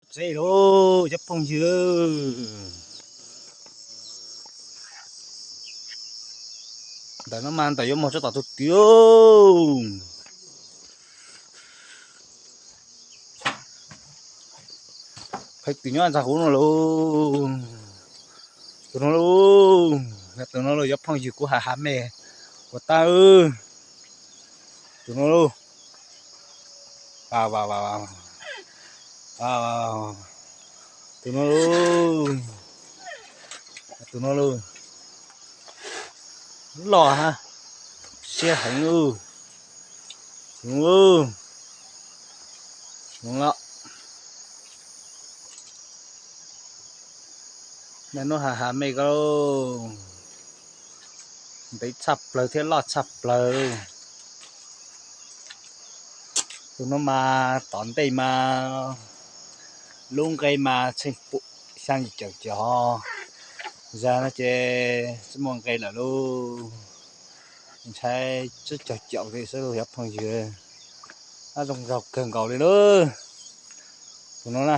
Xeb lauj cov phooj ywg, ntawm no mas ntawm yuav muag tsuab tom tus twg. Phaj twm nyob ntxag huv no lauj. Tus no lauj, tus no lauj cov phooj ywg, kuv has has mej puas tab. Tus no lauj, tus no lauj, tus no lauj, loj hab, siab heev lauj. Tus no lauj, tus no lauj, naj nub has has mej ko lauj, ntev tshaj plawg thiab loj tshaj plawg. Tus no mas tom ntej mas lub nqe mas tsheej pum xyaa yim caum cov, zag no ces tsis muaj nqe lawm lauj. Ntshai tsib caug caum li xwb lauj cov phooj ywg, ab zoo nraug kawg nkaus li lauj. Tus no na,